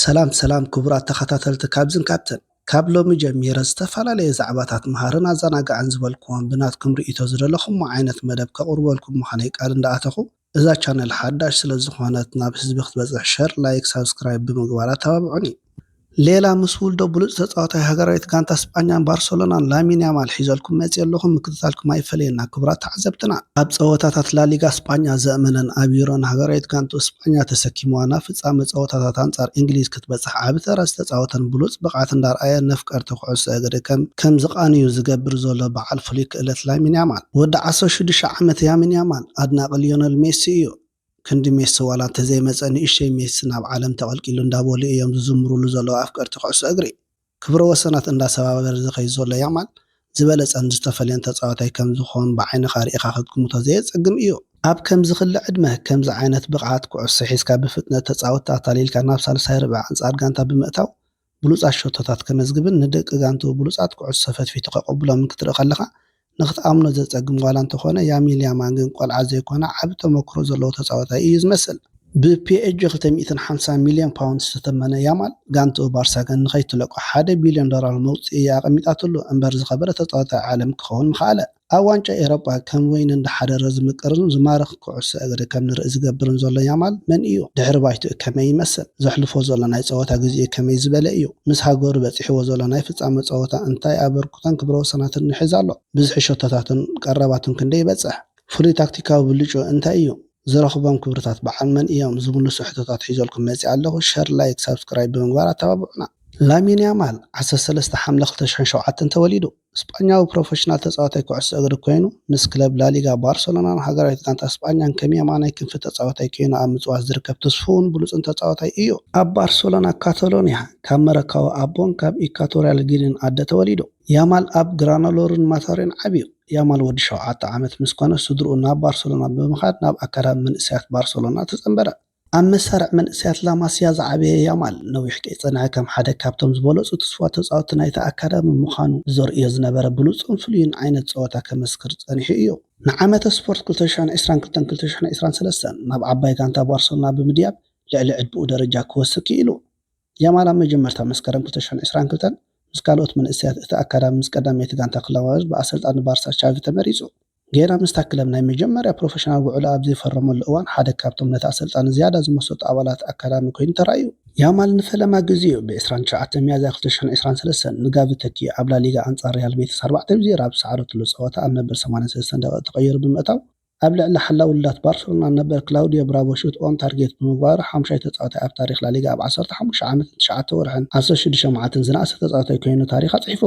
ሰላም ሰላም ክቡራት ተኸታተልቲ ካብዝን ካብተን፣ ካብ ሎሚ ጀሚረ ዝተፈላለየ ዛዕባታት መሃርን ኣዘናጋዕን ዝበልኩዎም ብናትኩም ርእይቶ ዝደለኹሞ ዓይነት መደብ ከቕርበልኩም ምዃነይ ቃል እንዳኣተኹ፣ እዛ ቻነል ሓዳሽ ስለ ዝኾነት ናብ ህዝቢ ክትበጽሕ ሸር፣ ላይክ፣ ሳብስክራይብ ብምግባር ኣተባብዑኒ። ሌላ ምስ ውልዶ ብሉጽ ተጻዋታይ ሃገራዊት ጋንታ ስጳኛን ባርሰሎናን ላሚን ያማል ሒዘልኩም መጽየ ኣለኹ። ምክትታልኩም ኣይፈለየና ክቡራት ተዓዘብትና። ኣብ ጸወታታት ላሊጋ ስጳኛ ዘእመነን ኣብ ዩሮ ንሃገራዊት ጋንቱ ስጳኛ ተሰኪምዋ ናብ ፍጻመ ጸወታታት ኣንጻር እንግሊዝ ክትበጽሕ ዓቢ ተራ ዝተጻወተን ብሉጽ ብቕዓት እንዳርኣየ ነፍቀርቲ ኩዕሶ እግሪ ከም ከም ዝቓንዩ ዝገብር ዘሎ በዓል ፍሉይ ክእለት ላሚን ያማል። ወዲ ዓሰርተ ሽዱሽተ ዓመት ያሚን ያማል ኣድናቒ ሊዮነል ሜሲ እዩ። ክንዲ ሜሲ ዋላ እንተዘይመጸ ንእሽተይ ሜሲ ናብ ዓለም ተቐልቂሉ እንዳበሉ እዮም ዝዝምሩሉ ዘለዉ ኣፍቀርቲ ኩዕሶ እግሪ። ክብረ ወሰናት እንዳሰባበረ ዝኸይድ ዘሎ ያማል ዝበለጸን ዝተፈልየን ተጻዋታይ ከም ዝኸውን ብዓይንኻ ርኢኻ ክትግምቶ ዘየጸግም እዩ። ኣብ ከምዚ ክሊ ዕድመ ከምዚ ዓይነት ብቕዓት ኩዕሶ ሒዝካ ብፍጥነት ተጻወትቲ ኣታሊልካ ናብ ሳልሳይ ርብዒ ኣንጻር ጋንታ ብምእታው ብሉጻት ሸቶታት ከመዝግብን ንደቂ ጋንትኡ ብሉጻት ኩዕሶ ፈትፊቱ ከቐብሎምን ክትርኢ ከለኻ ንክትኣምኖ ዘጸግም ዋላ እንተኾነ ያሚል ያማል ግን ቆልዓ ዘይኮነ ዓቢ ተመክሮ ዘለዎ ተጻዋታይ እዩ ዝመስል። ብ ፒ ኤስ ጂ ክልተ ሚእትን ሓምሳን ሚልዮን ፓውንድ ዝተተመነ ያማል ጋንትኡ ባርሳ ግን ንኸይትለቆ ሓደ ቢልዮን ዶላር መውጽኢ ኣቐሚጣትሉ እምበር ዝኸበረ ተጻዋታይ ዓለም ክኸውን ምኽኣለ። ኣብ ዋንጫ ኤሮጳ ከም ወይኒ እንዳሓደረ ዝምቅርን ዝማርኽ ኩዕሶ እግሪ ከም ንርኢ ዝገብርን ዘሎ ያማል መን እዩ? ድሕሪ ባይትኡ ከመይ ይመስል? ዘሕልፎ ዘሎ ናይ ጸወታ ግዜኡ ከመይ ዝበለ እዩ? ምስ ሃገሩ በጺሕዎ ዘሎ ናይ ፍጻመ ጸወታ እንታይ ኣበርክቶን ክብረ ወሰናትን ይሕዝ ኣሎ? ብዝሒ ሸቶታትን ቀረባቱን ክንደይ ይበጽሕ? ፍሉይ ታክቲካዊ ብልጭኡ እንታይ እዩ? ዝረኽቦም ክብርታት በዓል መን እዮም? ዝምልሱ ሕቶታት ሒዘልኩም መጺኣ ኣለኹ። ሸር፣ ላይክ፣ ሳብስክራይብ ብምግባር ኣተባብዑና። ላሚን ያማል ዓሰርተ ሰለስተ ሓምለ ክልተ ሽሕን ሸውዓተን ተወሊዱ። ስጳኛዊ ፕሮፌሽናል ተጻዋታይ ኩዕሶ እግሪ ኮይኑ፣ ምስ ክለብ ላሊጋ ባርሰሎናን ሃገራዊት ጋንታ ስጳኛን ከም የማናይ ክንፊ ተጻዋታይ ኮይኑ ኣብ ምጽዋት ዝርከብ ትስፉውን ብሉጽን ተጻዋታይ እዩ። ኣብ ባርሰሎና ካታሎንያ፣ ካብ መረካዊ ኣቦን ካብ ኢኳቶርያል ጊኒን ኣደ ተወሊዱ። ያማል ኣብ ግራናሎርን ማታሬን ዓብዩ። ያማል ወዲ ሸውዓተ ዓመት ምስ ኮነ፣ ስድርኡ ናብ ባርሰሎና ብምኻድ ናብ ኣካዳሚ መንእሰያት ባርሰሎና ተጸንበረ። ኣብ መሳርዕ መንእሰያት ላማስያ ዝዓበየ ያማል፣ ነዊሕ ከይጸንሐ ከም ሓደ ካብቶም ዝበለጹ ትስፉዋት ተጻወትቲ ናይቲ ኣካዳሚ ምዃኑ ዘርእዮ ዝነበረ ብሉጽን ፍሉይን ዓይነት ጸወታ ከመስክር ጸኒሑ እዩ። ንዓመተ ስፖርት ክልተ ሽሕን ዕስራን ክልተን ክልተ ሽሕን ዕስራን ሰለስተን ናብ ዓባይ ጋንታ ባርሰሎና ብምድያብ ልዕሊ ዕድመኡ ደረጃ ክወስድ ክኢሉ። ያማል ኣብ መጀመርታ መስከረም ክልተ ሽሕን ዕስራን ክልተን ምስ ካልኦት መንእሰያት እቲ ኣካዳሚ ምስ ቀዳመይቲ ጋንታ ክለማመድ ብኣሰልጣኒ ባርሳ ቻቪ ተመሪጹ። ጌና ምስታ ክለብ ናይ መጀመርያ ፕሮፌሽናል ውዕሉ ኣብ ዘይፈረመሉ እዋን ሓደ ካብቶም ነቲ ኣሰልጣኒ ዝያዳ ዝመሰጡ ኣባላት ኣካዳሚ ኮይኑ ተራእዩ። ያማል ንፈለማ ግዜኡ ብ ዕስራን ትሽዓተን ሚያዝያ ክልተ ሽሕን ዕስራን ሰለስተን ንጋቪ ተኪኡ ኣብ ላሊጋ ኣንጻር ሪያል ቤቲስ ኣርባዕተ ብ ዜሮ ኣብ ዝሰዓረትሉ ጸወታ ኣብ መበል ሰማንያን ሰለስተን ደቂቕ ተቐይሩ ብምእታው ኣብ ልዕሊ ሓላው ውሉዳት ባርሰሎና ነበር ክላውዲዮ ብራቮ ሹት ኦን ታርጌት ብምግባሩ ሓሙሻይ ተጻዋታይ ኣብ ታሪኽ ላሊጋ ኣብ ዓሰርተ ሓሙሽተ ዓመትን ትሽዓተ ወርሕን ዓሰርተ ሽዱሽተ መዓልትን ዝነኣሰ ተጻዋታይ ኮይኑ ታሪኽ ኣጽሒፉ።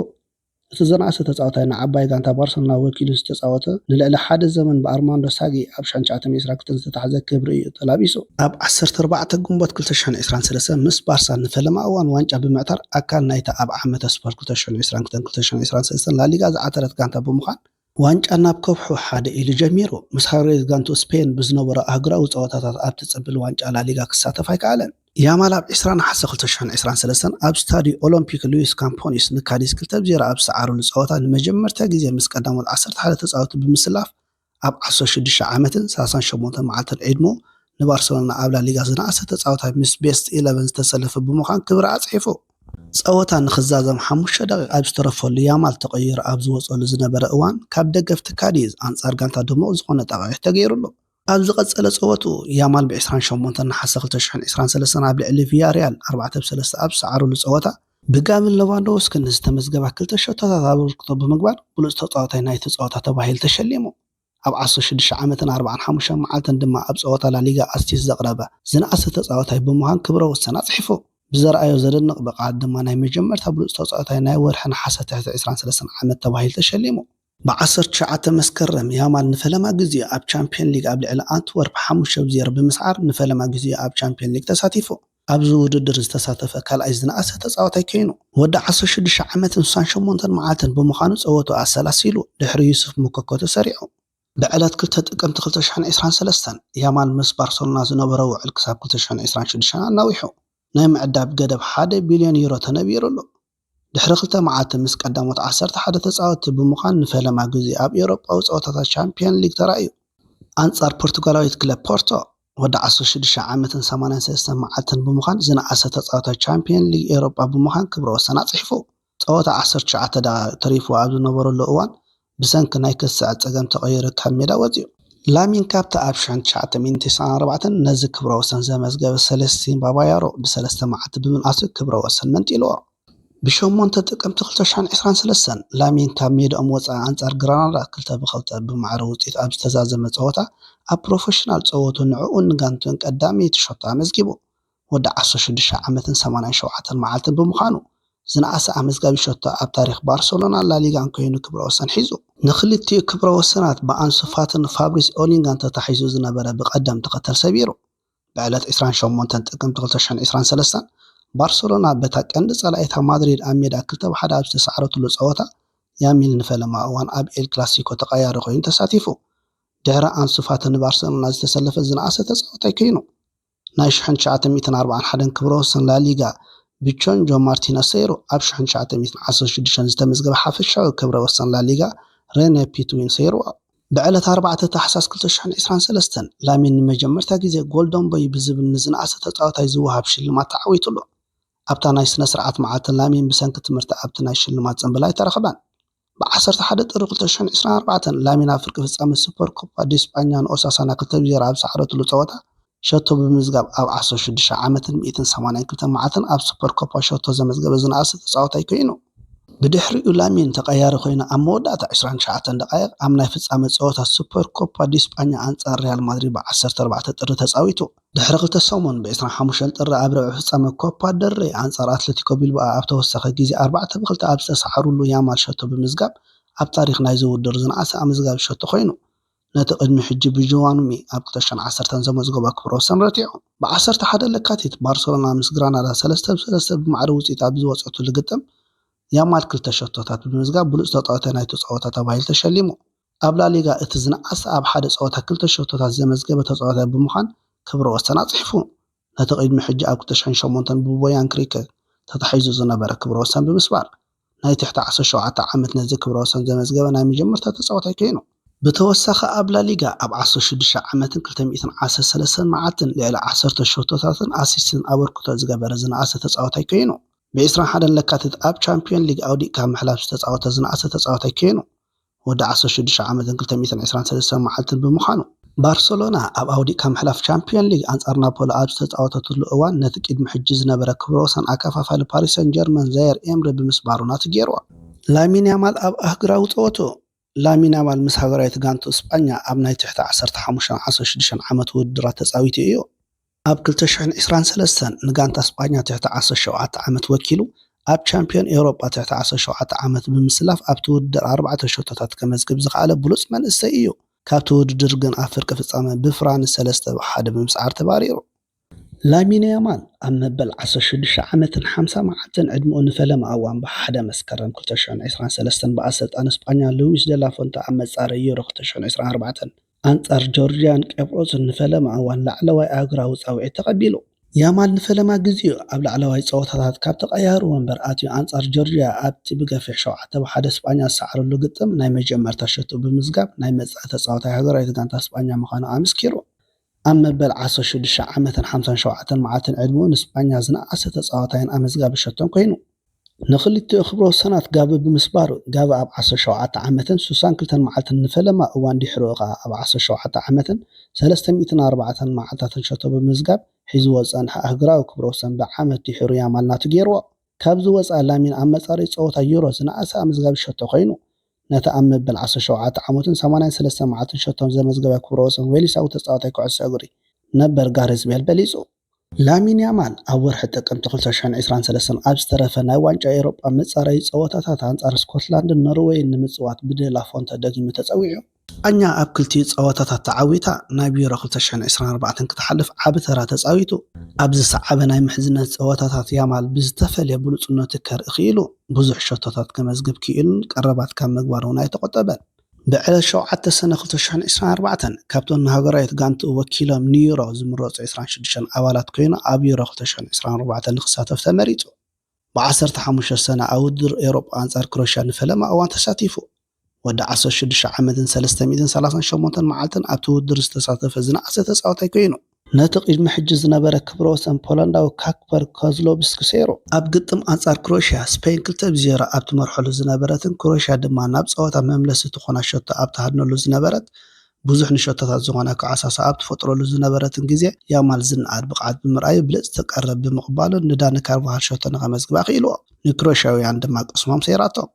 እቲ ዝነኣሰ ተጻዋታይ ንዓባይ ጋንታ ባርሰሎና ወኪሉ ዝተጻወተ ንልዕሊ ሓደ ዘመን ብኣርማንዶ ሳጊ ኣብ ሽሕን ትሽዓተ ሚእትን ዕስራን ክልተን ዝተታሕዘ ክብሪ እዩ ተላቢሱ። ኣብ ዓሰርተ ኣርባዕተ ግንቦት ክልተ ሽሕን ዕስራን ሰለስተን ምስ ባርሳ ንፈለማ እዋን ዋንጫ ብምዕታር ኣካል ናይታ ኣብ ዓመተ ስፖርት ክልተ ሽሕን ዕስራን ክልተን ክልተ ሽሕን ዕስራን ሰለስተን ላሊጋ ዝዓተረት ጋንታ ብምዃን ዋንጫ ናብ ከብሑ ሓደ ኢሉ ጀሚሩ። ምስ ሃገራዊት ጋንቱ ስፔን ብዝነበሮ ኣህጉራዊ ጸወታታት ኣብቲ ጽምብል ዋንጫ ላሊጋ ክሳተፍ ኣይከኣለን። ያማል ኣብ ዕስራ ነሓሰ ክልተ ሽሕን ዕስራን ሰለስተን ኣብ ስታድዮ ኦሎምፒክ ሉዊስ ካምፖኒስ ንካዲዝ ክልተ ብ ዜሮ ኣብ ዝሰዓሩሉ ጸወታ ንመጀመርታ ግዜ ምስ ቀዳሞት ዓሰርተ ሓደ ተጻወትቲ ብምስላፍ ኣብ ዓሰርተ ሽዱሽተ ዓመትን ሰላሳን ሸሞንተን መዓልትን ዕድመኡ ንባርሰሎና ኣብ ላሊጋ ዝነኣሰ ተጻዋታይ ምስ ቤስት ኢለቨን ዝተሰለፈ ብምዃን ክብሪ ኣጽሒፉ። ጸወታ ንኽዛዘም ሓሙሽተ ደቂቕ ኣብ ዝተረፈሉ ያማል ተቐይሩ ኣብ ዝወጸሉ ዝነበረ እዋን ካብ ደገፍቲ ካዲዝ ኣንጻር ጋንታ ድሙቕ ዝኾነ ጣቕዒት ተገይሩሉ። ኣብ ዝቐጸለ ጸወትኡ ያማል ብ ዕስራን ሸሞንተን ነሓሰ ክልተ ሽሕን ዕስራን ሰለስተን ኣብ ልዕሊ ቪያሪያል ኣርባዕተ ብ ሰለስተ ኣብ ዝሰዓሩሉ ጸወታ ብጋቪን ሌቫንዶውስኪን ንዝተመዝገባ ክልተ ሸቶታት ኣበርክቶ ብምግባር ብሉጽ ተጻዋታይ ናይቲ ጸወታ ተባሂሉ ተሸሊሙ። ኣብ ዓሰርተ ሽዱሽተ ዓመትን ኣርባዓን ሓሙሽተን መዓልትን ድማ ኣብ ጸወታ ላሊጋ ኣሲስት ዘቕረበ ዝነኣሰ ተጻዋታይ ብምዃን ክብረ ወሰን ኣጽሒፉ። ብዘርኣዮ ዘደንቕ ብቕዓት ድማ ናይ መጀመርታ ብሉጽ ተጻዋታይ ናይ ወርሒ ነሓሰ ትሕቲ ዕስራን ሰለስተን ዓመት ተባሂሉ ተሸሊሙ። ብ ዓሰርተ ትሽዓተ መስከረም ያማል ንፈለማ ግዜኡ ኣብ ቻምፕዮን ሊግ ኣብ ልዕሊ ኣንትወርፕ ሓሙሽተ ብ ዜሮ ብምስዓር ንፈለማ ግዜኡ ኣብ ቻምፕዮን ሊግ ተሳቲፉ። ኣብዚ ውድድር ዝተሳተፈ ካልኣይ ዝነኣሰ ተጻዋታይ ኮይኑ፣ ወዲ ዓሰርተ ሽዱሽተ ዓመትን ስሳን ሸሞንተን መዓልትን ብምዃኑ ጸወትኡ ኣሰላሲሉ ድሕሪ ዩሱፍ ሙኮኮ ተሰሪዑ። ብዕለት ክልተ ጥቅምቲ ክልተ ሽሕን ዕስራን ሰለስተን ያማል ምስ ባርሰሎና ዝነበሮ ውዕል ክሳብ ክልተ ሽሕን ዕስራን ሽዱሽተን ኣናዊሑ። ናይ ምዕዳብ ገደብ ሓደ ቢልዮን ዩሮ ተነቢሩሉ። ድሕሪ ክልተ መዓልቲ ምስ ቀዳሞት ዓሰርተ ሓደ ተጻወትቲ ብምዃን ንፈለማ ግዜ ኣብ ኤውሮጳዊ ጸወታታት ቻምፕዮን ሊግ ተራእዩ። ኣንጻር ፖርቱጋላዊት ክለብ ፖርቶ፣ ወዲ ዓሰርተ ሽዱሽተ ዓመትን ሰማንያን ሰለስተን መዓልትን ብምዃን ዝነኣሰ ተጻዋታይ ቻምፒየን ሊግ ኤውሮጳ ብምዃን ክብረ ወሰን ኣጽሒፉ። ጸወታ ዓሰርተ ትሽዓተ ደቓይቕ ተሪፍዎ ኣብ ዝነበረሉ እዋን ብሰንኪ ናይ ክትስዕር ጸገም ተቐይሩ ካብ ሜዳ ወጺኡ። ላሚን ካብቲ ኣብ ሽሕን ትሽዓተ ሚእትን ተስዓን ኣርባዕተን ነዚ ክብረ ወሰን ዘመዝገበ ሰለስቲን ባባያሮ ብሰለስተ መዓልቲ ብምንኣሱ ክብረ ወሰን መንጢልዎ። ብሸሞንተ ጥቅምቲ ክልተ ሽሕን ዕስራን ሰለስተን ላሚን ካብ ሜድኦም ወጻኢ ኣንጻር ግራናዳ ክልተ ብክልተ ብማዕረ ውጽኢት ኣብ ዝተዛዘመ ጸወታ ኣብ ፕሮፌሽናል ጸወቱ ንዕኡን ንጋንቱን ቀዳመይቲ ሸቶ ኣመዝጊቡ። ወዲ ዓሰርተ ሽዱሽተ ዓመትን ሰማንያን ሸውዓተን መዓልትን ብምዃኑ ዝነኣሰ ኣመዝጋቢ ሸቶ ኣብ ታሪኽ ባርሰሎናን ላሊጋን ኮይኑ ክብረ ወሰን ሒዙ። ንክልቲኡ ክብረ ወሰናት ብኣንሱ ፋትን ፋብሪስ ኦሊንጋን ተታሒዙ ዝነበረ ብቐደም ተኸተል ሰቢሩ። ብዕለት ዕስራን ሸሞንተን ጥቅምቲ ክልተ ሽሕን ዕስራን ሰለስተን ባርሰሎና በታ ቀንዲ ጸላኢታ ማድሪድ ኣብ ሜዳ ክልተ ብ ሓደ ኣብ ዝተሳዕረትሉ ጸወታ ያሚል ንፈለማ እዋን ኣብ ኤል ክላሲኮ ተቐያሪ ኮይኑ ተሳቲፉ። ድሕሪ ኣንሱ ፋቲ ንባርሰሎና ዝተሰለፈ ዝነኣሰ ተጻዋታይ ኮይኑ ናይ ሽሕን ትሽዓተ ሚእትን ኣርባዓን ሓደን ክብረ ወሰን ላሊጋ ብቾንጆ ማርቲነስ ሰይሩ ኣብ ሽሕን ትሽዓተ ሚእትን ዓሰርተ ሽዱሽተን ዝተመዝገበ ሓፈሻዊ ክብረ ወሰን ላሊጋ ሬነ ፒትዊን ሰይርዎ። ብዕለት ኣርባዕተ ታሕሳስ ክልተ ሽሕን ዕስራን ሰለስተን ላሚን ንመጀመርታ ግዜ ጎልደን ቦይ ብዝብል ንዝነኣሰ ተጻዋታይ ዝወሃብ ሽልማት ተዓዊቱሉ። ኣብታ ናይ ስነ ስርዓት መዓልቲ ላሚን ብሰንኪ ትምህርቲ ኣብቲ ናይ ሽልማት ጽምብል ኣይተረኽበን። ብ ዓሰርተ ሓደ ጥሪ ክልተ ሽሕን ዕስራን ኣርባዕተን ላሚን ኣብ ፍርቂ ፍጻመ ሱፐር ኮፓ ዲ ስጳኛ ንኦሳሳና ክልተ ብ ዜሮ ኣብ ዝሰዓረትሉ ጸወታ ሸቶ ብምምዝጋብ ኣብ ዓሰርተ ሽዱሽተ ዓመትን ሚእትን ሰማንያን ክልተን መዓልትን ኣብ ሱፐር ኮፓ ሸቶ ዘመዝገበ ዝነኣሰ ተጻዋታይ ኮይኑ። ብድሕሪኡ ላሚን ተቐያሪ ኮይኑ ኣብ መወዳእታ ዕስራን ትሽዓተን ደቓይቕ ኣብ ናይ ፍጻመ ጸወታ ሱፐር ኮፓ ዲ ስጳኛ ኣንጻር ሪያል ማድሪድ ብ ዓሰርተ ኣርባዕተ ጥሪ ተጻዊቱ። ድሕሪ ክልተ ሰሙን ብ ዕስራን ሓሙሽተን ጥሪ ኣብ ርብዒ ፍጻመ ኮፓ ደል ሬይ ኣንጻር ኣትለቲኮ ቢልባኦ ኣብ ተወሰኸ ግዜ ኣርባዕተ ብ ክልተ ኣብ ዝተሰዓሩሉ ያማል ሸቶ ብምዝጋብ ኣብ ታሪኽ ናይዚ ውድድር ዝነኣሰ ኣመዝጋቢ ሸቶ ኮይኑ። ነቲ ቅድሚ ሕጂ ብጁዋኑሚ ኣብ ክልተ ሽሕን ዓሰርተን ዘመዝገቦ ክብረ ወሰን ረቲዑ። ብ ዓሰርተ ሓደ ለካቲት ባርሰሎና ምስ ግራናዳ ሰለስተ ብ ሰለስተ ብማዕረ ውጽኢት ኣብ ዝወጸትሉ ግጥም ያማል ክልተ ሸቶታት ብምምዝጋብ ብሉጽ ተጻዋታይ ናይቲ ጸወታ ተባሂሉ ተሸሊሙ። ኣብ ላሊጋ እቲ ዝነኣሰ ኣብ ሓደ ጸወታ ክልተ ሸቶታት ዘመዝገበ ተጻዋታይ ብምዃን ክብረ ወሰን ኣጽሒፉ። ነቲ ቅድሚ ሕጂ ኣብ ክልተ ሽሕን ሸሞንተን ብቦያን ክሪከ ተታሒዙ ዝነበረ ክብረ ወሰን ብምስባር ናይ ትሕቲ ዓሰርተ ሸውዓተ ዓመት ነዚ ክብረ ወሰን ዘመዝገበ ናይ መጀመርታ ተጻዋታይ ኮይኑ። ብተወሳኺ ኣብ ላሊጋ ኣብ ዓሰርተ ሽዱሽተ ዓመትን ክልተ ሚእትን ዓሰርተ ሰለስተን መዓልትን ልዕሊ ዓሰርተ ሸቶታትን ኣሲስትን ኣበርክቶ ዝገበረ ዝነኣሰ ተጻዋታይ ኮይኑ። ብ ዕስራን ሓደን ለካቲት ኣብ ቻምፒዮን ሊግ ኣውዲቕካ ምሕላፍ ዝተጻወተ ዝነኣሰ ተጻዋታይ ኮይኑ። ወዲ ዓሰርተ ሽዱሽተ ዓመትን ክልተ ሚእትን ዕስራን ሰለስተን መዓልትን ብምዃኑ። ባርሰሎና ኣብ ኣውዲቕካ ምሕላፍ ቻምፒዮን ሊግ ኣንጻር ናፖሊ ኣብ ዝተጻወተትሉ እዋን ነቲ ቅድሚ ሕጂ ዝነበረ ክብረ ወሰን ኣካፋፋሊ ፓሪስ ሰን ጀርመን ዛየር ኤምሪ ብምስባሩ ናቱ ገይርዎ። ላሚን ያማል ኣብ ኣህጉራዊ ጸወቱ። ላሚን ያማል ምስ ሃገራዊት ጋንቱ እስጳኛ ኣብ ናይ ትሕቲ ዓሰርተ ሓሙሽተን ዓሰርተ ሽዱሽተን ዓመት ውድድራት ተጻዊቱ እዩ። ኣብ ክልተ ሽሕን ዕስራን ሰለስተን ንጋንታ እስጳኛ ትሕቲ ዓሰርተ ሸውዓተ ዓመት ወኪሉ ኣብ ቻምፒዮን ኤውሮጳ ትሕቲ ዓሰርተ ሸውዓተ ዓመት ብምስላፍ ኣብቲ ውድድር ኣርባዕተ ሸቶታት ከመዝግብ ዝኸኣለ ብሉጽ መንእሰይ እዩ። ካብቲ ውድድር ግን ኣብ ፍርቂ ፍጻመ ብፍራንስ ሰለስተ ብ ሓደ ብምስዓር ተባሪሩ። ላሚን ያማል ኣብ መበል ዓሰርተ ሽዱሽተ ዓመትን ሓምሳ መዓልትን ዕድመኡ ንፈለማ እዋን ብ ሓደ መስከረም ክልተ ሽሕን ዕስራን ሰለስተን ብኣሰልጣኒ እስጳኛ ሉዊስ ደላ ፎንተ ኣብ መጻረዪ ዩሮ ክልተ ሽሕን ዕስራን ኣርባዕተን ኣንጻር ጆርጅያን ቄፕሮስን ንፈለማ እዋን ላዕለዋይ ኣህጉራዊ ጻውዒት ተቐቢሉ። ያማል ንፈለማ ግዜኡ ኣብ ላዕለዋይ ጸወታታት ካብ ተቐያሪ ወንበር ኣትዩ ኣንጻር ጆርጅያ ኣብቲ ብገፊሕ ሸውዓተ ብ ሓደ እስጳኛ ዝሰዓረሉ ግጥም ናይ መጀመርታ ሸቶ ብምዝጋብ ናይ መጻኢ ተጻዋታይ ሃገራዊት ጋንታ እስጳኛ ምዃኑ ኣመስኪሩ። ኣብ መበል ዓሰርተ ሽዱሽተ ዓመትን ሓምሳን ሸውዓተን መዓልትን ዕድመኡ ንስጳኛ ዝነኣሰ ተጻዋታይን ኣመዝጋቢ ሸቶን ኮይኑ። ንኽልቲኡ ክብረ ወሰናት ጋቪ ብምስባሩ፣ ጋቪ ኣብ ዓሰርተ ሸውዓተ ዓመትን ሱሳን ክልተን መዓልትን ንፈለማ እዋን ድሕሪኡ ኸኣ ኣብ ዓሰርተ ሸውዓተ ዓመትን ሰለስተ ሚእትን ኣርባዕተን መዓልታትን ሸቶ ብምምዝጋብ ሒዝዎ ዝጸንሐ ኣህጉራዊ ክብረ ወሰን ብዓመት ድሒሩ ያማል ናቱ ገይርዎ። ካብዚ ወጻኢ ላሚን ኣብ መጻረዪ ጸወታ ዩሮ ዝነኣሰ ኣመዝጋቢ ሸቶ ኮይኑ፣ ነቲ ኣብ መበል ዓሰርተ ሸውዓተ ዓመቱን ሰማንያን ሰለስተን መዓልትን ሸቶን ዘመዝገበ ክብረ ወሰን ዌልሳዊ ተጻዋታይ ኩዕሶ እግሪ ነበር ጋሬዝ ቤል በሊጹ። ላሚን ያማል ኣብ ወርሒ ጥቅምቲ ክልተ ሽሕን ዕስራን ሰለስተን ኣብ ዝተረፈ ናይ ዋንጫ ኤውሮጳ መጻረዪ ጸወታታት ኣንጻር ስኮትላንድን ኖርወይን ንምጽዋት ብደላ ፎንተ ደጊሙ ተጸዊዑ። ስጳኛ ኣብ ክልቲኡ ጸወታታት ተዓዊታ ናብ ዩሮ ክልተ ሽሕን ዕስራን ኣርባዕተን ክትሓልፍ ዓቢ ተራ ተጻዊቱ። ኣብ ዝሰዓበ ናይ ምሕዝነት ጸወታታት ያማል ብዝተፈልየ ብሉጽነቱ ከርኢ ክኢሉ፣ ብዙሕ ሸቶታት ከመዝግብ ክኢሉን ቀረባት ካብ ምግባር እውን ኣይተቖጠበን። ብዕለት ሸውዓተ ሰነ ክልተ ሽሕን ዕስራን ኣርባዕተን ካብቶም ንሃገራዊት ጋንትኡ ወኪሎም ንዩሮ ዝምረጹ ዕስራን ሽዱሽተን ኣባላት ኮይኑ ኣብ ዩሮ ክልተ ሽሕን ዕስራን ኣርባዕተን ንክሳተፍ ተመሪጹ። ብ ዓሰርተ ሓሙሽተ ሰነ ኣብ ውድድር ኤውሮጳ ኣንጻር ክሮሽያ ንፈለማ እዋን ተሳቲፉ። ወዲ ዓሰርተ ሽዱሽተ ዓመትን ሰለስተ ሚእትን ሰላሳን ሸሞንተን መዓልትን ኣብቲ ውድድር ዝተሳተፈ ዝነኣሰ ተጻዋታይ ኮይኑ። ነቲ ቅድሚ ሕጂ ዝነበረ ክብረ ወሰን ፖላንዳዊ ካክፐር ኮዝሎብስኪ ሰይሩ። ኣብ ግጥም ኣንጻር ክሮኤሽያ፣ ስፔን ክልተ ብ ዜሮ ኣብ ትመርሐሉ ዝነበረትን ክሮኤሽያ ድማ ናብ ጸወታ መምለሲ ትኾና ሸቶ ኣብ ትሃድነሉ ዝነበረት፣ ብዙሕ ንሸቶታት ዝኾና ክዓሳሳ ኣብ ትፈጥረሉ ዝነበረትን ግዜ፣ ያማል ዝነኣድ ብቕዓት ብምርኣዩ ብልጽቲ ቀረብ ብምቕባሉን ንዳኒ ካርቫሃል ሸቶ ንኸመዝግባ ክኢልዎ። ንክሮኤሽያውያን ድማ ቅስሞም ሰይራቶም።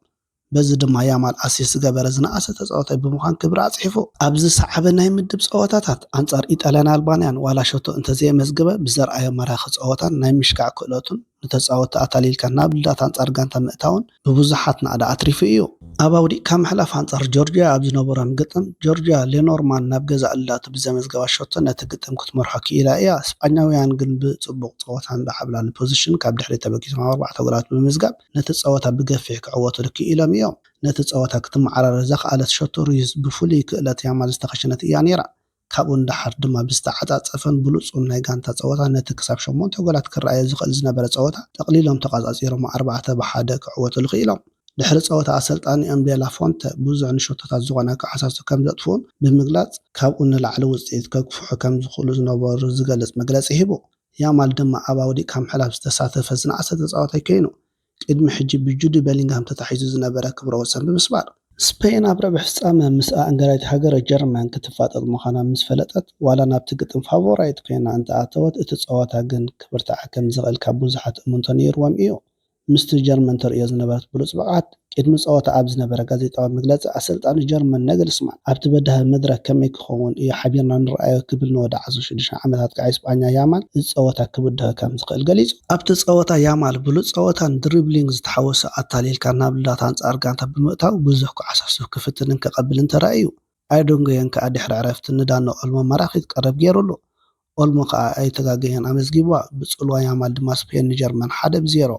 በዚ ድማ ያማል ኣሲስት ዝገበረ ዝነኣሰ ተጻዋታይ ብምዃን ክብሪ ኣጽሒፉ። ኣብ ዝሰዓበ ናይ ምድብ ጸወታታት ኣንጻር ኢጣልያን ኣልባንያን ዋላ ሸቶ እንተዘየመዝገበ ብዘርኣዮ ማራኺ ጸወታን ናይ ምሽካዕ ክእለቱን ንተጻወትቲ ኣታሊልካ ናብ ልዳት ኣንጻር ጋንታ ምእታውን ብብዙሓት ናእዳ ኣትሪፉ እዩ። ኣብ ኣውዲቕካ ምሕላፍ ኣንጻር ጆርጅያ ኣብ ዝነበሮም ግጥም ጆርጅያ ሌኖርማን ናብ ገዛእ ልዳቱ ብዘመዝገባ ሸቶ ነቲ ግጥም ክትመርሖ ክኢላ እያ። ስጳኛውያን ግን ብጽቡቕ ጸወታን ብዓብላሊ ፖዚሽን ካብ ድሕሪት ተበጊሶም ኣብ ኣርባዕተ ጎላት ብምምዝጋብ ነቲ ጸወታ ብገፊሕ ክዕወትሉ ክኢሎም እዮም። ነቲ ጸወታ ክትመዓራረ ዘኽኣለት ሸቶ ሩይዝ ብፍሉይ ክእለት ያማል ዝተኸሸነት እያ ነይራ። ካብኡ ንደሓር ድማ ብዝተዓጻጸፈን ብሉጹን ናይ ጋንታ ጸወታ ነቲ ክሳብ ሸሞንተ ጎላት ክረኣዮ ዝኽእል ዝነበረ ጸወታ ጠቕሊሎም ተቖጻጺሮሞ ኣርባዕተ ብ ሓደ ክዕወትሉ ክኢሎም። ድሕሪ ጸወታ ኣሰልጣኒኦም ዴ ላ ፎንተ ብዙሕ ንሸቶታት ዝኾና ክዓሳሱ ከም ዘጥፍኡን ብምግላጽ ካብኡ ንላዕሊ ውጽኢት ከግፍሑ ከም ዝኽእሉ ዝነበሩ ዝገልጽ መግለጺ ሂቡ። ያማል ድማ ኣብ ኣውዲቕካ ምሕላፍ ዝተሳተፈ ዝነኣሰ ተጻዋታይ ኮይኑ፣ ቅድሚ ሕጂ ብጁዲ ቤሊንግሃም ተታሒዙ ዝነበረ ክብረ ወሰን ብምስባር። ስፔን ኣብ ርብዒ ፍጻመ ምስ ኣእንገዳይት ሃገረ ጀርመን ክትፋጠጥ ምዃና ምስ ፈለጠት፣ ዋላ ናብቲ ግጥም ፋቮራይት ኮይና እንተኣተወት፣ እቲ ጸወታ ግን ክብርትዓ ከም ዝኽእል ካብ ብዙሓት እምንቶ ነይርዎም እዩ። ምስቲ ጀርመን ተርእዮ ዝነበረት ብሉጽ ብቕዓት፣ ቅድሚ ጸወታ ኣብ ዝነበረ ጋዜጣዊ መግለጺ፣ ኣሰልጣኒ ጀርመን ናግልስማን፣ ኣብቲ በዳሂ መድረኽ ከመይ ክኸውን እዩ ሓቢርና ንርኣዮ ክብል ንወዲ ዓሰርተ ሽዱሽተ ዓመት ኣጥቃዒ ስጳኛ ያማል፣ እዚ ጸወታ ክብድሆ ከም ዝኽእል ገሊጹ። ኣብቲ ጸወታ ያማል ብሉጽ ጸወታን ድሪብሊንግ ዝተሓወሶ ኣታሊልካ ናብ ልዳት ኣንጻር ጋንታ ብምእታው ብዙሕ ክዓሳስብ ክፍትንን ክቐብልን ተራእዩ። ኣይዶንጎየን ከኣ ድሕሪ ዕረፍቲ ንዳኒ ኦልሞ ማራኺት ቀረብ ገይሩሉ። ኦልሞ ከኣ ኣይተጋገየን ኣመዝጊብዋ። ብጽልዋ ያማል ድማ ስፔን ንጀርመን ሓደ ብ ዜሮ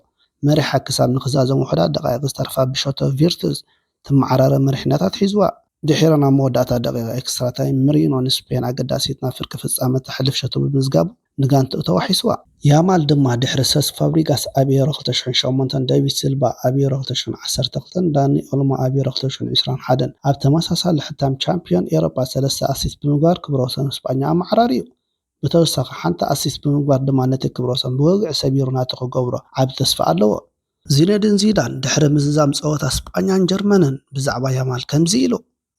መሪሓ ክሳብ ንኽዛዘም ውሑዳት ደቓይቕ ዝተርፋ ብሸቶ ቪርትዝ ትመዓራረ መሪሕነታ ኣትሒዝዋ። ድሒረን ኣብ መወዳእታ ደቒቕ ኤክስትራ ታይም፣ መሪኖ ንስፔን ኣገዳሲት ናብ ፍርቂ ፍጻመ ተሕልፍ ሸቶ ብምምዝጋቡ ንጋንትኡ ተዋሒስዋ። ያማል ድማ ድሕሪ ሰስ ፋብሪጋስ ኣብ ኤሮ ክልተ ሽሕን ሸሞንተን፣ ዳቪድ ሲልቫ ኣብ ኤሮ ክልተ ሽሕን ዓሰርተ ክልተን፣ ዳኒ ኦልሞ ኣብ ኤሮ ክልተ ሽሕን ዕስራን ሓደን ኣብ ተመሳሳሊ ሕታም ቻምፕዮን ኤሮጳ ሰለስተ ኣሲስት ብምግባር ክብረ ወሰን ስጳኛ ኣመዓራርዩ። ብተወሳኺ ሓንቲ ኣሲስት ብምግባር ድማ ነቲ ክብረ ወሰን ብወግዒ ሰቢሩ ናቱ ክገብሮ ዓቢ ተስፋ ኣለዎ። ዚነዲን ዚዳን ድሕሪ ምዝዛም ጸወታ ስጳኛን ጀርመንን ብዛዕባ ያማል ከምዚ ኢሉ፣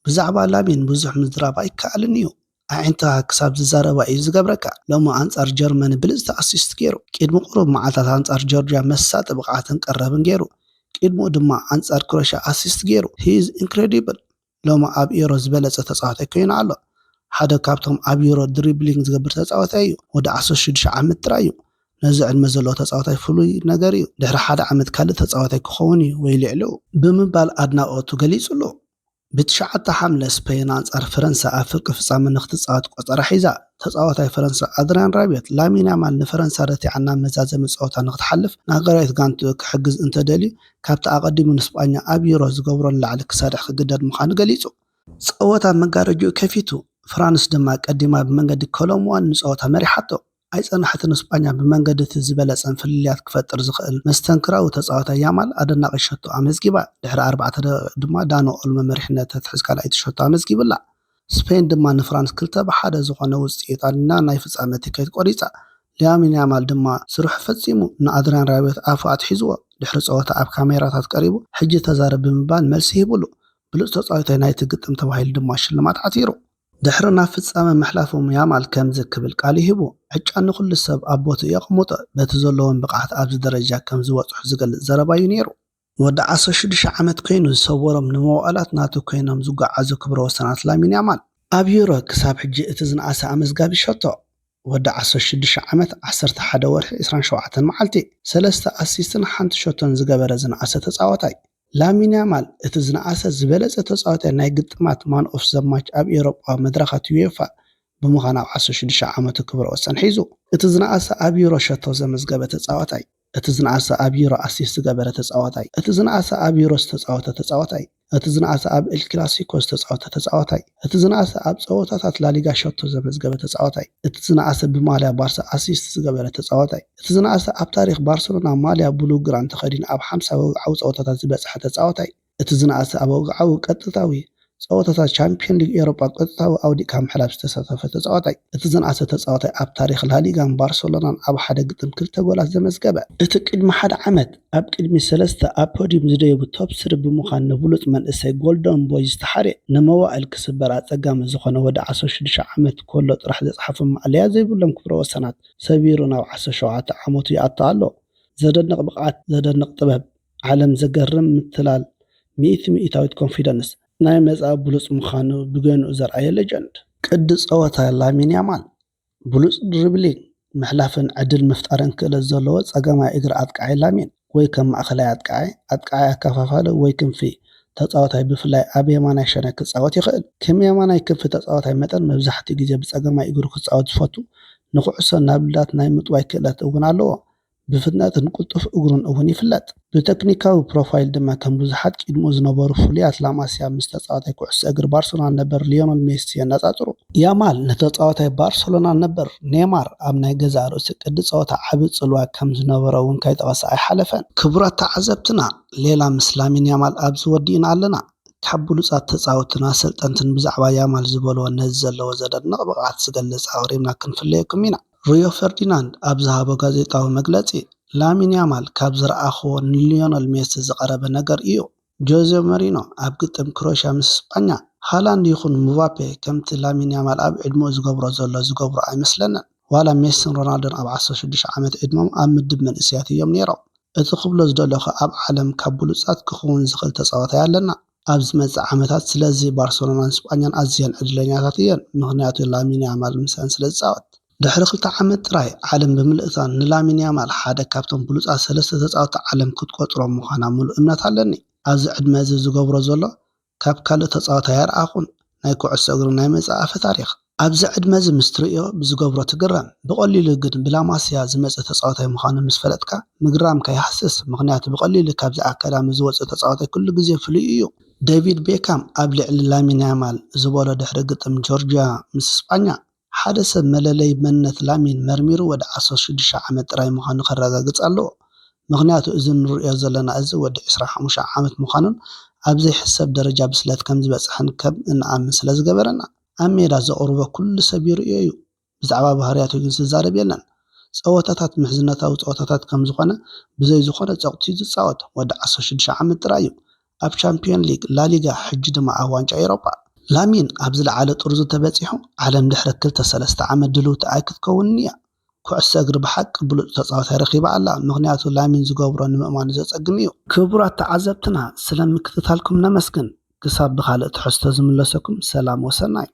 ብዛዕባ ላሚን ብዙሕ ምዝራብ ኣይከኣልን እዩ። ኣዒንትኻ ክሳብ ዝዛረባ እዩ ዝገብረካ። ሎሚ ኣንጻር ጀርመኒ ብልጽቲ ኣሲስት ገይሩ። ቅድሚ ቁሩብ መዓልታት ኣንጻር ጆርጅያ መሳጢ ብቕዓትን ቀረብን ገይሩ። ቅድሚኡ ድማ ኣንጻር ክሮኤሽያ ኣሲስት ገይሩ። He is incredible። ሎሚ ኣብ ኤሮ ዝበለጸ ተጻዋታይ ኮይኑ ኣሎ። ሓደ ካብቶም ኣብ ኤሮ ድሪብሊንግ ዝገብር ተጻዋታይ እዩ። ወዲ ዓሰርተ ሽዱሽተ ዓመት ጥራይ እዩ። ነዚ ዕድመ ዘለዎ ተጻዋታይ ፍሉይ ነገር እዩ። ድሕሪ ሓደ ዓመት ካልእ ተጻዋታይ ክኸውን እዩ ወይ ልዕሊኡ ብምባል ኣድናቖቱ ገሊጹሉ። ብትሽዓተ ሓምለ ስፔን ኣንጻር ፈረንሳ ኣብ ፍርቂ ፍጻመ ንኽትጻወት ቆጸራ ሒዛ። ተጻዋታይ ፈረንሳ ኣድሪያን ራቢዮት፣ ላሚን ያማል ንፈረንሳ ረቲዓ ናብ መዛዘሚ ጸወታ ንኽትሓልፍ ንሃገራዊት ጋንትኡ ክሕግዝ እንተደልዩ፣ ካብቲ ኣቐዲሙ ንስጳኛ ኣብ ዩሮ ዝገብሮ ንላዕሊ ክሰርሕ ክግደድ ምዃኑ ገሊጹ። ጸወታ መጋረጅኡ ከፊቱ፣ ፍራንስ ድማ ቀዲማ ብመንገዲ ኮሎምዋን ንጸወታ መሪሓቶ። ኣይጸናሕትን፣ ስጳኛ ብመንገዲ እቲ ዝበለጸን ፍልልያት ክፈጥር ዝኽእል መስተንክራዊ ተጻዋታይ ያማል ኣደናቒ ሸቶ ኣመዝጊባ። ድሕሪ ኣርባዕተ ደቂቕ ድማ ዳኒ ኦልሞ መሪሕነት ተትሕዝ ካልኣይቲ ሸቶ ኣመዝጊብላ። ስፔን ድማ ንፍራንስ ክልተ ብ ሓደ ዝኾነ ውጽኢት ኣድኒና ናይ ፍጻመ ቲኬት ቆሪጻ። ላሚን ያማል ድማ ስርሑ ፈጺሙ ንኣድሪያን ራቢዮት ኣፉ ኣትሒዝዎ። ድሕሪ ጸወታ ኣብ ካሜራታት ቀሪቡ፣ "ሕጂ ተዛረብ" ብምባል መልሲ ሂቡሉ። ብሉጽ ተጻዋታይ ናይቲ ግጥም ተባሂሉ ድማ ሽልማት ዓቲሩ። ድሕሪ ናብ ፍጻመ ምሕላፎም ያማል ከምዚ ክብል ቃል ይህቡ፣ "ዕጫ ንኹሉ ሰብ ኣብ ቦትኡ የቕምጦ፣ በቲ ዘለዎም ብቕዓት ኣብዚ ደረጃ ከም ዝበጽሑ ዝገልጽ ዘረባ እዩ ነይሩ። ወዲ ዓሰርተ ሽዱሽተ ዓመት ኮይኑ ዝሰወሮም ንመዋእላት ናቱ ኮይኖም ዝጓዓዙ ክብረ ወሰናት ላሚን ያማል። ኣብ ዩሮ ክሳብ ሕጂ እቲ ዝነኣሰ ኣመዝጋቢ ሸቶ፣ ወዲ ዓሰርተ ሽዱሽተ ዓመት፣ ዓሰርተ ሓደ ወርሒ፣ ዕስራን ሸውዓተን መዓልቲ፣ ሰለስተ ኣሲስትን ሓንቲ ሸቶን ዝገበረ ዝነኣሰ ተጻዋታይ። ላሚን ያማል እቲ ዝነኣሰ ዝበለጸ ተጻዋታይ ናይ ግጥማት ማን ኦፍ ዘ ማች ኣብ ኤውሮጳዊ መድረኻት ዩኤፋ ብምዃን ኣብ ዓሰርተ ሽዱሽተ ዓመቱ ክብረ ወሰን ሒዙ። እቲ ዝነኣሰ ኣብ ዩሮ ሸቶ ዘመዝገበ ተጻዋታይ። እቲ ዝነኣሰ ኣብ ዩሮ ኣሲስት ዝገበረ ተጻዋታይ። እቲ ዝነኣሰ ኣብ ዩሮ ዝተጻወተ ተጻዋታይ። እቲ ዝነኣሰ ኣብ ኤል ክላሲኮ ዝተጻወተ ተጻዋታይ። እቲ ዝነኣሰ ኣብ ጸወታታት ላሊጋ ሸቶ ዘመዝገበ ተጻዋታይ። እቲ ዝነኣሰ ብማልያ ባርሳ ኣሲስት ዝገበረ ተጻዋታይ። እቲ ዝነኣሰ ኣብ ታሪኽ ባርሰሎና ማልያ ብሉግራን ተኸዲኑ ኣብ ሓምሳ ወግዓዊ ጸወታታት ዝበጽሐ ተጻዋታይ። እቲ ዝነኣሰ ኣብ ወግዓዊ ቀጥታዊ ጸወታታት ቻምፒዮን ሊግ ኤውሮጳ ቀጥታዊ ኣውዲቕካ ምሕላፍ ዝተሳተፈ ተጻዋታይ፣ እቲ ዝነኣሰ ተጻዋታይ ኣብ ታሪኽ ላሊጋን ባርሰሎናን ኣብ ሓደ ግጥም ክልተ ጎላት ዘመዝገበ። እቲ ቅድሚ ሓደ ዓመት ኣብ ቅድሚ ሰለስተ ኣብ ፖዲዩም ዝደየቡ ቶፕ ስሪ ብምዃን ንብሉጽ መንእሰይ ጎልደን ቦይ ዝተሓርየ፣ ንመዋእል ክስበር ኣጸጋሚ ዝኾነ ወዲ ዓሰርተ ሽዱሽተ ዓመት ከሎ ጥራሕ ዘጽሓፎ ማእለያ ዘይብሎም ክብረ ወሰናት ሰቢሩ ናብ ዓሰርተ ሸውዓተ ዓመቱ ይኣቱ ኣሎ። ዘደንቕ ብቕዓት፣ ዘደንቕ ጥበብ፣ ዓለም ዘገርም ምትላል፣ ሚእቲ ሚእታዊት ኮንፊደንስ፣ ናይ መጻኢ ብሉጽ ምዃኑ ብገንኡ ዘርኣየ ሌጀንድ። ቅዲ ጸወታ ላሚን ያማል፣ ብሉጽ ድሪብሊንግ፣ ምሕላፍን ዕድል ምፍጣርን ክእለት ዘለዎ ጸጋማይ እግሪ ኣጥቃዓይ ላሚን፣ ወይ ከም ማእከላይ ኣጥቃዓይ፣ ኣጥቃዓይ ኣከፋፋሊ ወይ ክንፊ ተጻዋታይ ብፍላይ ኣብ የማናይ ሸነኽ ክጻወት ይኽእል። ከም የማናይ ክንፊ ተጻዋታይ መጠን መብዛሕትኡ ግዜ ብጸጋማይ እግሩ ክጻወት ዝፈቱ፣ ንኩዕሶ ናብ ልዳት ናይ ምጥዋይ ክእለት እውን ኣለዎ። ብፍጥነትን ቅልጡፍ እግሩን እውን ይፍለጥ። ብተክኒካዊ ፕሮፋይል ድማ ከም ብዙሓት ቅድሚኡ ዝነበሩ ፍሉያት ላማስያ ምስ ተጻዋታይ ኩዕሶ እግሪ ባርሰሎና ነበር ሊዮነል ሜሲ የነጻጽሩ። ያማል ንተጻዋታይ ባርሰሎና ነበር ኔማር ኣብ ናይ ገዛእ ርእሱ ቅዲ ጸወታ ዓቢ ጽልዋ ከም ዝነበሮ እውን ከይጠቐሰ ኣይሓለፈን። ክቡራት ተዓዘብትና፣ ሌላ ምስ ላሚን ያማል ኣብዚ ወዲእና ኣለና። ካብ ብሉጻት ተጻወትትን ኣሰልጠንትን ብዛዕባ ያማል ዝበልዎ ነዚ ዘለዎ ዘደንቕ ብቕዓት ዝገልጽ ኣቕሪብና ክንፍለየኩም ኢና። ሪዮ ፈርዲናንድ ኣብ ዝሃቦ ጋዜጣዊ መግለጺ፣ ላሚን ያማል ካብ ዝረኣኽዎ ንሊዮነል ሜሲ ዝቐረበ ነገር እዩ። ጆዜ ሞሪኖ ኣብ ግጥም ክሮኤሽያ ምስ ስጳኛ፣ ሃላንድ ይኹን ምባፔ ከምቲ ላሚን ያማል ኣብ ዕድመኡ ዝገብሮ ዘሎ ዝገብሩ ኣይመስለንን። ዋላ ሜሲን ሮናልዶን ኣብ ዓሰርተ ሽዱሽተ ዓመት ዕድመኦም ኣብ ምድብ መንእሰያት እዮም ነይሮም። እቲ ክብሎ ዝደለኹ ኣብ ዓለም ካብ ብሉጻት ክኸውን ዝኽእል ተጻዋታይ ኣለና ኣብ ዝመጽእ ዓመታት። ስለዚ ባርሰሎናን ስጳኛን ኣዝየን ዕድለኛታት እየን፣ ምኽንያቱ ላሚን ያማል ምሳን ስለ ዝጻወት። ድሕሪ ክልተ ዓመት ጥራይ ዓለም ብምልእታ ንላሚን ያማል ሓደ ካብቶም ብሉጻት ሰለስተ ተጻወትቲ ዓለም ክትቆጽሮ ምዃና ምሉእ እምነት ኣለኒ። ኣብዚ ዕድመ እዚ ዝገብሮ ዘሎ ካብ ካልእ ተጻዋታይ ኣይረኣኹን። ናይ ኩዕሶ እግሪ ናይ መጻኢ ኣፈ ታሪኽ። ኣብዚ ዕድመ እዚ ምስ ትርእዮ ብዝገብሮ ትግረም። ብቐሊሉ ግን ብላማስያ ዝመጸ ተጻዋታይ ምዃኑ ምስ ፈለጥካ ምግራምካ ይሃስስ፣ ምኽንያቱ ብቐሊሉ ካብዚ ኣካዳሚ ዝወጽእ ተጻዋታይ ኩሉ ግዜ ፍሉይ እዩ። ዴቪድ ቤካም ኣብ ልዕሊ ላሚን ያማል ዝበሎ ድሕሪ ግጥም ጆርጅያ ምስ ስጳኛ፣ ሓደ ሰብ መለለይ መንነት ላሚን መርሚሩ ወዲ ዓሰርተ ሽዱሽተ ዓመት ጥራይ ምዃኑ ከረጋግጽ ኣለዎ። ምኽንያቱ እዚ ንርእዮ ዘለና እዚ ወዲ ዕስራን ሓሙሽተን ዓመት ምዃኑን ኣብ ዘይሕሰብ ደረጃ ብስለት ከም ዝበጽሐን ከም እንኣምን ስለ ዝገበረና። ኣብ ሜዳ ዘቕርቦ ኩሉ ሰብ ይርእዮ እዩ። ብዛዕባ ባህርያቱ ግን ዝዛረብ የለን። ጸወታታት ምሕዝነታዊ ጸወታታት ከም ዝኾነ ብዘይ ዝኾነ ጸቕጢ እዩ ዝጻወት። ወዲ ዓሰርተ ሽዱሽተ ዓመት ጥራይ እዩ። ኣብ ቻምፒዮን ሊግ፣ ላሊጋ፣ ሕጂ ድማ ኣብ ዋንጫ ኤውሮጳ። ላሚን ኣብ ዝለዓለ ጥርዙ ተበጺሑ፣ ዓለም ድሕሪ ክልተ ሰለስተ ዓመት ድልውቲ ኣይክትከውንን እያ። ኩዕሶ እግሪ ብሓቂ ብሉጽ ተጻዋታይ ረኺባ ኣላ፣ ምኽንያቱ ላሚን ዝገብሮ ንምእማኑ ዘጸግም እዩ። ክቡራት ተዓዘብትና፣ ስለ ምክትታልኩም ነመስግን። ክሳብ ብኻልእ ትሕዝቶ ዝምለሰኩም፣ ሰላም ወሰናይ።